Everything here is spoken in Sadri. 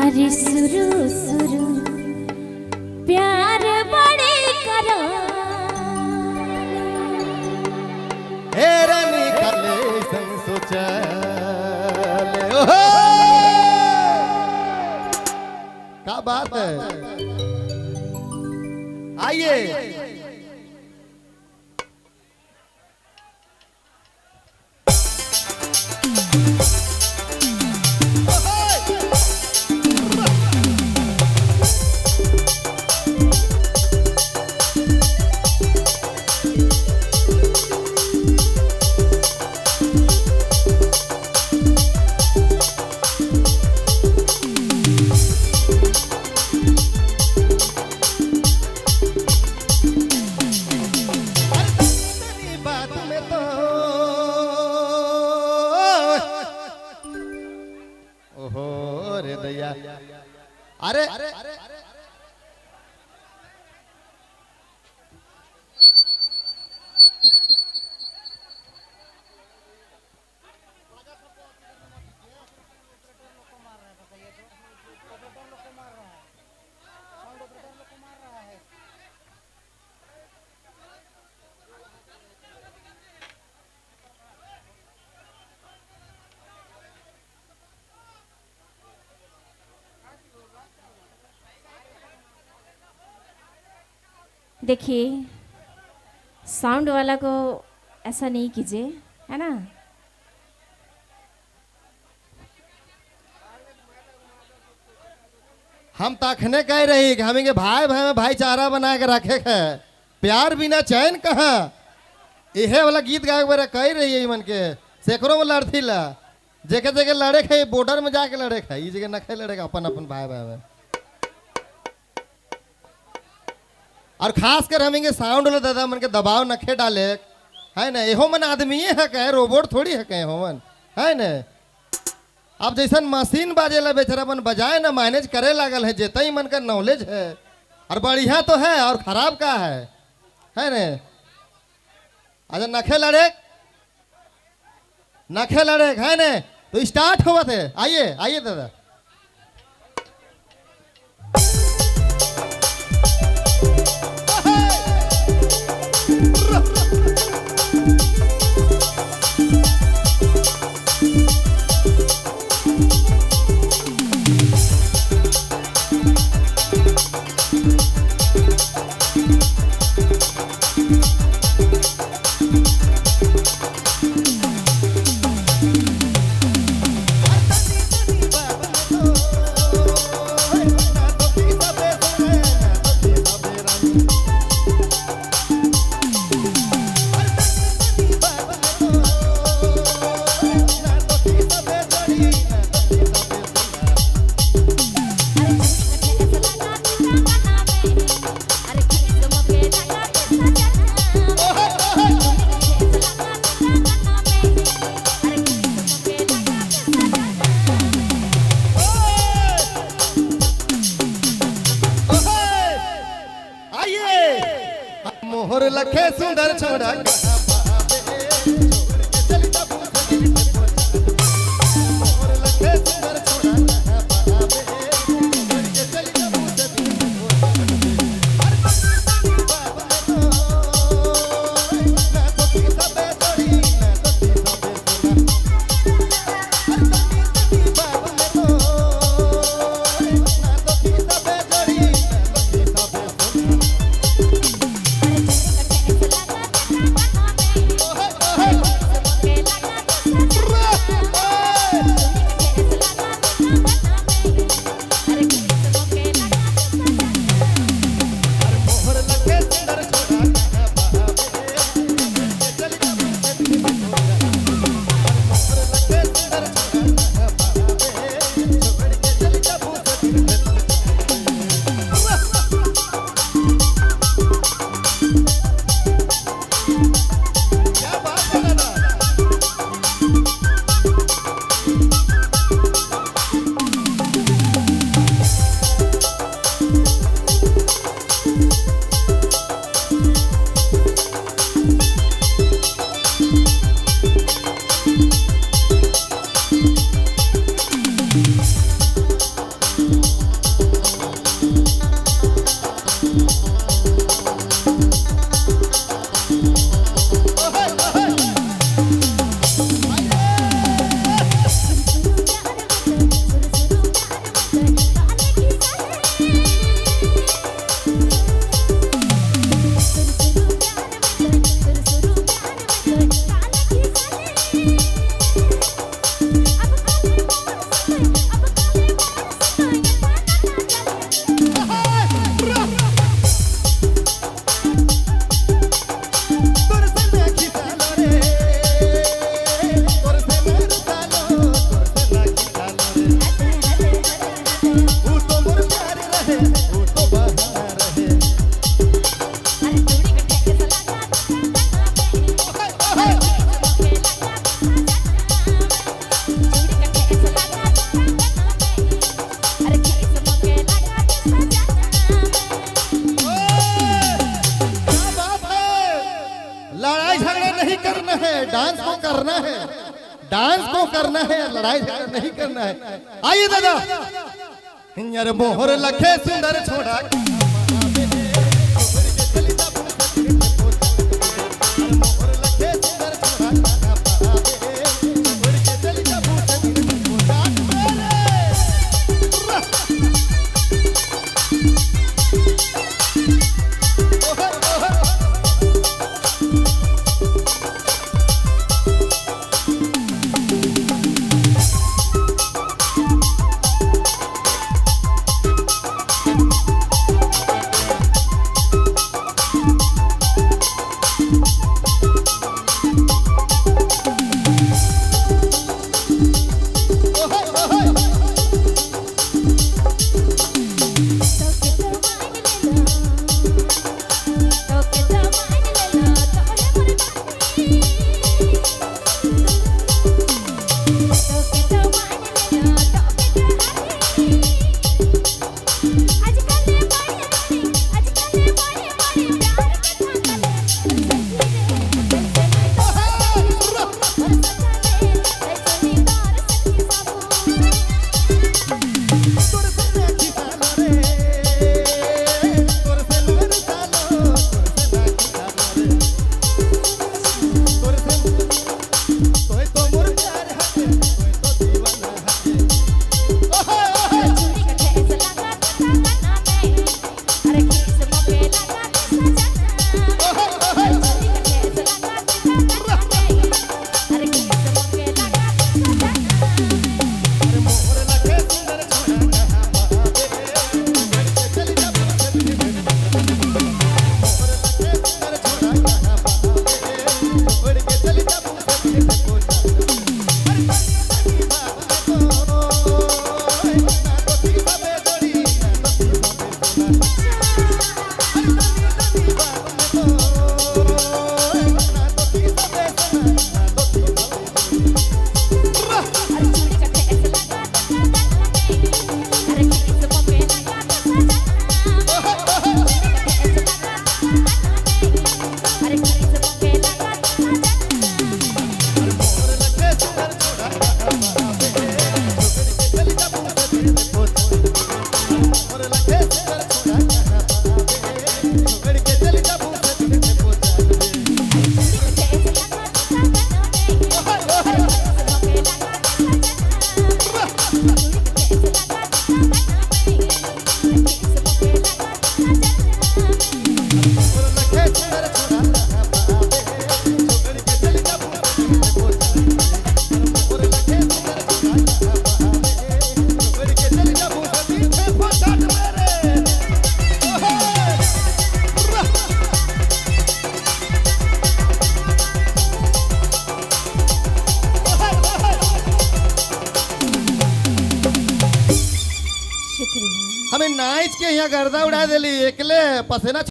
अरे शुरू शुरू प्यार बड़े करा हे रानी काले संग सोचले ओहो का बात है। आइए बात में तो ओहो रे दैया। अरे देखिए साउंड वाला को ऐसा नहीं कीजिए, है ना। हम तखने कह रही कि हमें भाई भाई में भाईचारा बना के रखे है, प्यार बिना चैन कहाँ। इहे वाला गीत गाए बेरा कह रही है मन के सैकड़ों में लड़ती ला जेके जेके लड़े के बॉर्डर में जाके लड़े के ई जगह नखे लड़े अपन अपन भाई भाई में। और खास कर हमें साउंड वाला दादा मन के दबाव नखे डाले है ना। एहो मन आदमी है कहे रोबोट थोड़ी है कहे हो मन है ना। अब जैसन मशीन बाजेला बेचारा मन बजाए ना मैनेज करे लागल है जेता ही मन का नॉलेज है और बढ़िया तो है और खराब का है ना। अच्छा नखे लड़े है ना तो स्टार्ट हुआ थे। आइए आइए दादा। मोहर लखे सुंदर छोड़ा ऊ तो मोर प्यार रहे, ऊ तो बहाना रहे। अरे चूड़ी के ठेस लगा अरे मौके लगा, चूड़ी के ठेस लगा, अरे खीस मौके लगा सजना। क्या बात है! लड़ाई झगड़ा नहीं करना है, डांस को करना है, डांस को करना है, लड़ाई झगड़ा नहीं करना है। आइए दादा। यार मोहर लखे सुंदर छोड़ा, मोहर लखे सुंदर छोड़ा। तोके तो मान लेला, तोके तो मान लेला, तोहरे मोर बानी। तोके तो मान लेला, तोके तो हाथी। आजकल बड़े बड़े, आजकल बड़े बड़े प्यार के थाकले। सखी रे कैसे मैं तो और सजा रे कैसे नितार सखी सबू। तोर से नाखी सालो रे, तोर से लोर सालो, तोर से नाखी सालो रे, तोर से तोय तो मोर प्यार हके, तोय तो दीवाना हके। ओहे ओहे। चूड़ी के ठेस लगा गाना में, अरे खीस मौके लगा सजना। ओहे ओहे। चूड़ी के ठेस लगा गाना में, अरे खीस मौके लगा सजना। अरे मोर लखे सुंदर छोड़ा कहाँ पावे, उड़ के चली जा मोर लखे सुंदर छोड़ा कहाँ पावे, उड़ के चली जा अरे तनी तनी बात में तो ना तो ठीक बाबे जोड़ी, ना तो ठीक बाबे सोना। अरे तनी तनी बात में तो ना तो ठीक बाबे सोना, ना तो ठीक बाबे जोड़ी। अरे चूड़ी के ठेस लगा गाना में, अरे खीस मौके लगा सजना। चूड़ी के ठेस लगा गाना में, अरे खीस मौके लगा सजना। मोर लखे सुंदर छोड़ा कहाँ पावे, उड़ के चली जा मोर लखे सुंदर छोड़ा कहाँ पावे, उड़ के चली जा चूड़ी के ठेस लगा गाना में, अरे खीस मौके लगा सजना। चूड़ी के ठेस लगा गाना में, अरे खीस मौके लगा सजना। मोर लखे सुंदर छोड़ा कहाँ पावे, उड़ के चली जा मोर लखे सुंदर छोड़ा कहाँ पावे, उड़ के चली जा मेरे। ओहे। शुक्रिया। हमें नाइच के यहाँ गर्दा उड़ा देली, एकले पसेना।